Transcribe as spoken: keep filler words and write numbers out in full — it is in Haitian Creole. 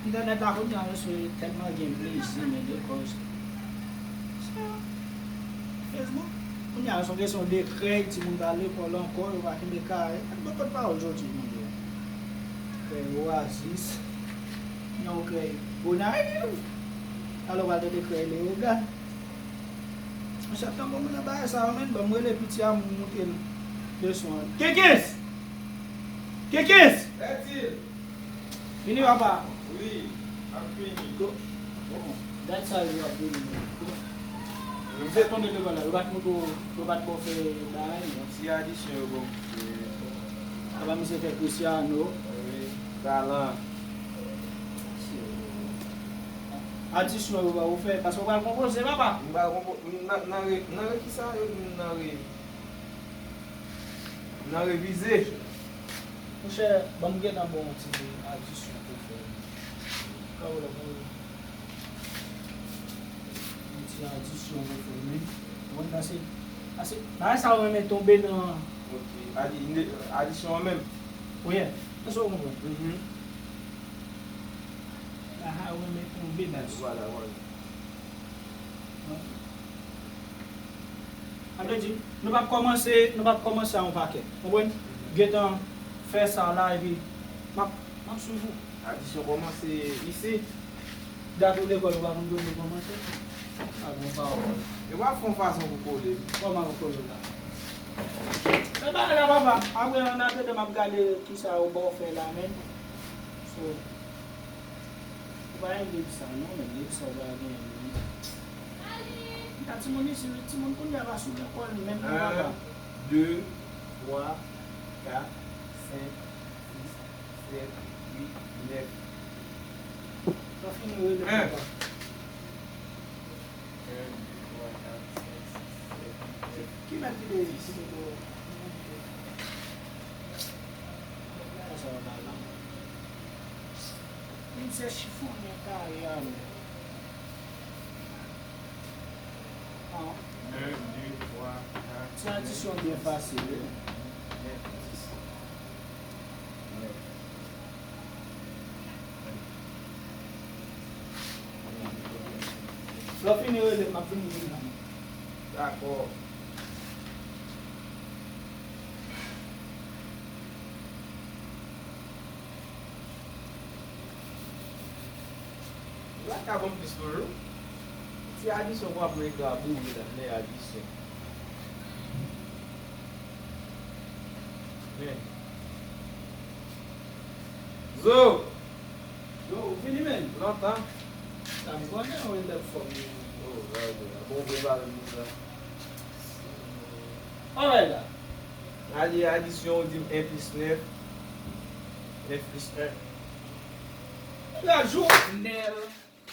Entènèt la kounye a, mesye, tèlman gen plezi, men de kòz. Facebook. Kounye a, se yon kesyon de krèy, timoun pa lekòl ankò, yo pa kenbe karè. Gad bòkòt pawòl jodi, mon Dye. Krèy Oasis. Yon krèy Gonayiv. Alò, w al tande krèy Leyogàn. Monchè, tanpon mwen nan bagay sa yo, menm ban m rele piti a, m montre l leson an. Kikis! Kikis! Vini, papa. Wi, m ap vini. Bon, gad sa yo ap vini. Yo fè konnen devan la, yo pa t montre w, yo pa t ba w fè bagay, non. Ti adisyon yo ba w fè. Papa, misye fè Cristiano. Wi, talan. Adisyon yo ba w fè, paske w pral konpoze, papa. M pral konpo-, m nan, nan re-, nan re-, kisa yo di m nan re-, nan revize. Monchè, ban m gentan ba w yon ti adisyon pou w fè. Ka w la, ba w yon ti adisyon pou w fè, men. Bon, sa se, sa se, bagay sa yo renmen tonbe nan. Ok. Adi-, ne-, adisyon an menm? Wi, èske w konprann? Mhm. Bagay sa yo renmen tonbe nan. Vwala, vwala. Sa vle di, nou p ap kòmanse, nou p ap kòmanse a yon pakèt. Konprann? Gentan fè sa la, epi m ap, m ap swiv ou. Adisyon kòmanse isit. Dat ou lekòl, ou pa konn kote l kòmanse? A, bon pawòl. E w ap fè yon fason pou kole l. Kòman pou kole l la? Men bagay la, papa. Apre, an atandan, m ap gade kisa yo ba w fè la, men. So, ou pa gen liv sa non, men liv sa ou pa gen li. Gad timoun isi, timoun kounye a pa sou lekòl menm non, papa. De, twa, kat, senk, sis, sèt, uit, nèf. Sa fini rele papa. En, de, twa, kat, senk, sis, sèt, uit, nèf. Ki mèt ki te, ki te dèyè? Konsa yo ba la. Li se chifonnen kare a menm. Ah. En, de, twa, kat, senk, sis, sèt, uit, nèf. Ti adisyon byen fasil, wi. Nèf, dis, nèf. Lè w fini rele m, m ap vin rele m. Dakò. Ou la ka ban m plis toujou? Ti adisyon w ap regle a boure la, men adisyon. Men. Zo! Yo, ou vini, men? Lontan. Sa m konnen, ou lè fò m. Oh, gade la. Bon, ou prepare moun sa. Alright la. Adi-, adisyon, ou di m en plis nèf. Nèf plis en. Gad Jovenel.